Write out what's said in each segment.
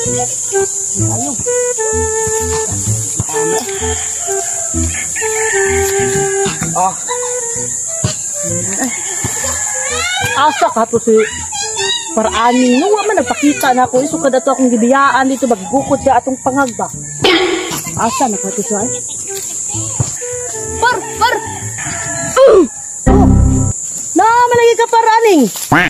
Ayo. Ah. Asa ka to si Paraning no, wa man nagpakita na ako iso kada to akong gibiyaan dito maggukod siya atong pangagba. Asa na ka to siya? Eh? Par, par. Oh. Na malagi ka Paraning.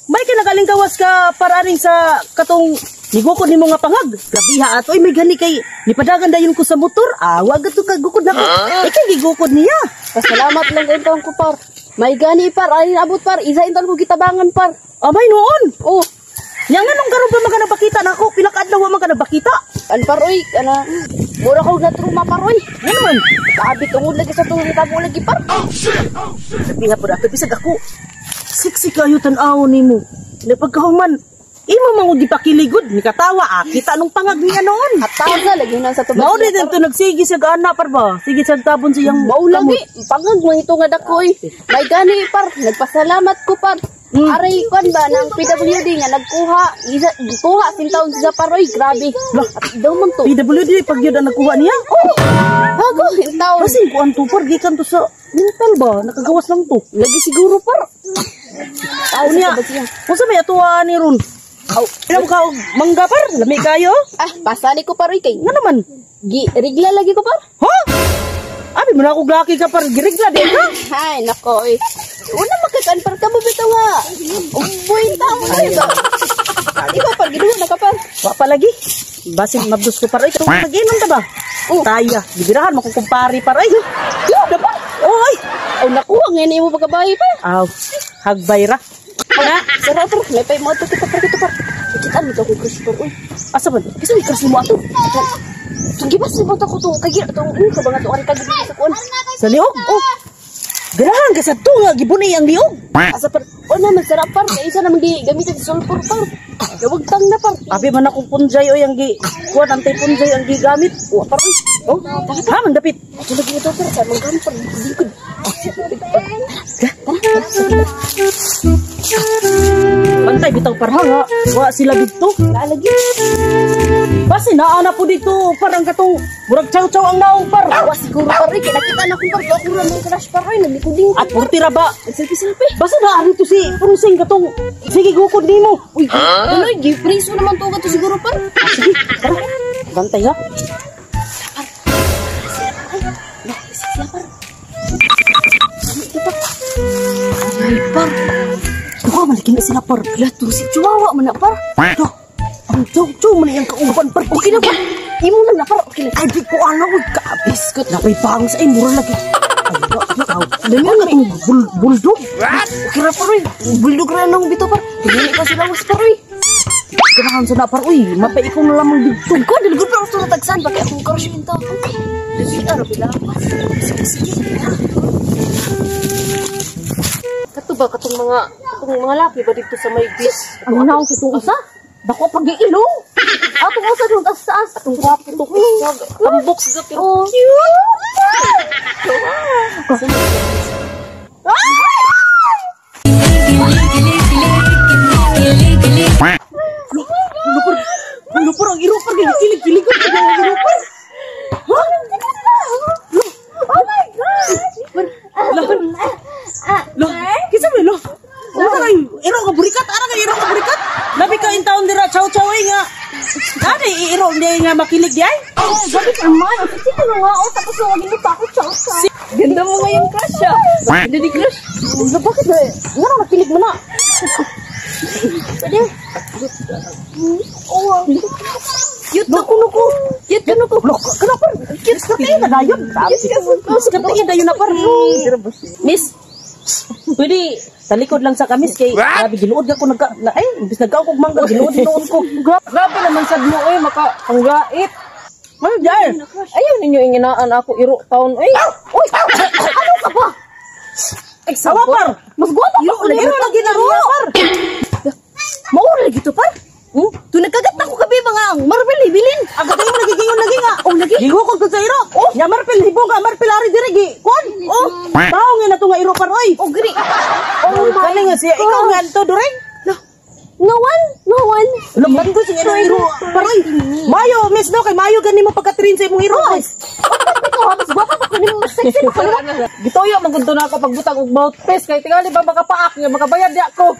May kinagaling gawas ka Paraning sa katong nigukod nimo nga pangag. Grabiha ato ay may gani kay nipadagan dayon ko sa motor. Awa gadto ka gukod nako. Ikay gigukod niya. Pasalamat lang intawon ko par. May gani par, ay abot par, isa intawon ko gitabangan par. Amay noon. Oh. Yang anong karon pa man ka nagpakita nako? Pila ka adlaw man ka nagpakita? An par oy, ana mura ko natruma par oy. Ngano man? Kaabit tungod lagi sa tuong tabo lagi par. Oh shit. Oh shit. Sabiha pud ato bisag ako. Siksi kayo tan-aw nimo. Napagkahuman imo man gud gipakiligod ni katawa ah, kita nung pangag niya noon. Hataga lagi na sa tubag. Mao din to nagsige sa ana par ba? Sige sa tabon siyang mao lagi pangag man ito nga dakoy. May gani par, nagpasalamat ko par. Aray kwan ba ng PWD nga nagkuha, isa gikuha sin taon sa paroy, grabe. At daw man to. PWD pag yun ang nagkuha niya? Oh. Hago, taon. Basin kuan to par gikan to sa mental ba? Nakagawas lang to. Lagi siguro par. Tao niya. Unsa may atuwa ni ron? Aw, ilang ka og mangga par? Lami kayo? Ah, pasali ko paroy kay. Nga naman? Gi rigla lagi ko par. Ha? Abi mo na ako laki ka par, girigla din ka? Hay, nako eh. Una makakan par ka mo bitaw nga. Umboy taon oy ba. Ikaw par giduha na ka par. Wa pa lagi. Basin mabdos ko par ay katong nag-inom ta ba? Oh. Taya, gibirahan mo kung kumpare par ay. Yo, da par. Oy. Aw nakuha nga ni mo pagkabahay pa. Aw, hagbay ra. Na, sarap par. May pay mo ato kita par kita par. Kita mi to ko crush par oy. Asa man? Kinsa may crush mo ato? Itong gibas ni ko to kay itong ka ba nga to ari kag sa kuan. Sa liog? Oh. Ganahan ka sa to nga gibuni ang liog. Asa par? O na magsarap par kay isa naman gi gamitin sa sulfur par. Gawagtang na par. Abi man akong punjay oy ang gi kuan antay punjay ang gigamit. Wa par oy. Oh, ha man dapit. Ato lagi ito par sa manggan par likod. Bantay bitaw par ha nga. Wa sila didto. Lagi. Basi naa na po dito parang katong murag chow-chow ang naong par. Wa siguro par oy kay nakita na kong par ako ra man crush par oy naglikuding. At purti ra ba? Selfie-selfie. Basta naa rito si Prusing katong sige gukod nimo. Uy, ano gi priso naman to kato siguro par. Ah, sige, tara. Bantay ha. Ay, par. Duha man lagi na sila par. Lato si Chihuahua man na par. Duh, ang chow-chow man iyang kauban par. Okay na par. Imo lang na par. Okay na. Ay, di ko alam. Uy, kabiskot. Napay bangs. Ay, mura lagi. Ay, Dami nga itong bulldog. Okay ra par oy. Bulldog ra nang bito par. Dili ka sila was par oy. Ganahan sa na par. Uy, mapay ko na lamang dito. Ko dili gud par sa tagsan bakit akong crush yung tao. Dili ara pila. Sige sige. Kato ba katong mga laki ba dito sa may beach? Ang naong sa itong usa? Dako pag iilong. Atong usa dong taas taas. Atong gwapo to tambok sa pero cute. Lupor, lupor ang iro par kilig-kilig ko ang iro par. Ha? Oh my gosh. Lo. Lo, kinsa man lo? Unsa kay iro ka burikat? Ara kay iro ka burikat? Labi ka in taon dira chow-chow ay nga. Dani iro hindi nga makilig di ay. Oh, sabi ko man, sino nga oh tapos wag mo pa ako chow chow. Ganda mo ngayon crush ah. Ganda ni crush. Lo, bakit ba? Nga na nakilig mo na. Pwede. Oh. Cute na kuno ko. Cute kuno ko. Lo, kana par. Cute ka tayo na dayon. Cute ka tayo dayon na par. Miss, pwede sa likod lang sa kamis kay grabe giluod ka ko nagka na, ay imbis nagkaon kog mangga giluod noon ko. Grabe naman sad mo oy maka ang gait. Ano diay? Ayaw ninyo inginaan ako iro taon oy. Uy, ano ka ba? Ay Sawa par. Mas guwapo Iro pa lagi lagi na ro par. Mao lagi to par. Tu nagkagat na ko gabi mga ang Marvel hibilin. Ang katay mo lagi gayon lagi nga. Oh lagi. Gihukog to sa iro. Oh, nya Marvel hibo nga Marvel ari diri gi. Kon. Oh, tao nga na to nga iro par oy. Oh gri. Oh, my. Kani nga siya ikaw nga to dureng. No one, no one. Alam mo Tanggo sa iyang iro. Paroy. Mayo, miss no kay mayo gani mo pagka-train sa imong iro. Ikaw, mas gwapa pa ko nimo, mas sexy pa ko nimo. Gituyo man gud na ako pagbutang og mouthpiece kay tingali ba makapaak nga makabayad di ako.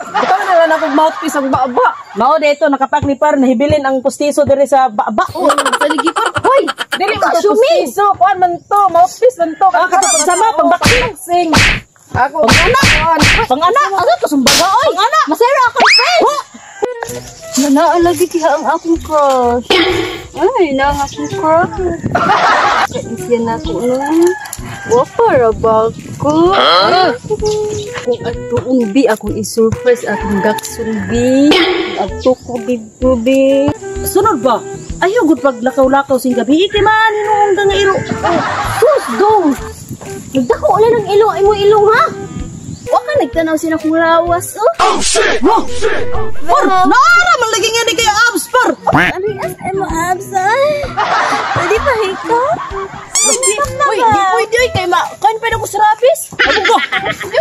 Butang na lang ako og mouthpiece ang baba. Mao dito nakapak ni par nahibilin ang pustiso diri sa baba. Oh, sa ligi par. Hoy, Dili man to assuming. pustiso, kuan man to, mouthpiece man to. Ah, katong sama, pangboxing. Sing. Ako pang-anak. Pang-anak, ano to sumbaga oy? Pang-anak. Masera ako friend. Nanaalagi diha ang akong crush. Ay, na ang akong crush. Kaisya na ako no. Wapa ra ba ko? Kung atuong bi, akong isurprise, akong gaksun bi. Adto ko didto bi. Sunod ba? Ayaw gud pag lakaw-lakaw sing gabi kay man hinuong ka nga iro. Sus, dong! Nagdako na ng ilong, imong ilong ha? Wa ka nagtanaw sila kong lawas, oh. Par, naara man lagi nga ni kay abs par. Ano yung as mo abs, ah? Pwede pa hikap? Uy, di pwede oy kay ma kan pa ko sa rapis. Abo ko.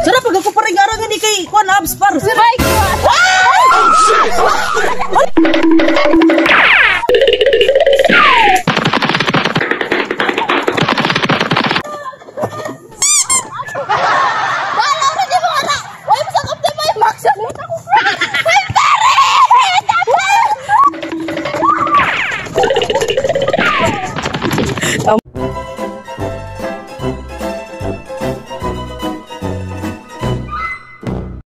Sarap pag ako parang ara nga ni kay kuan abs par. Bye, kuan!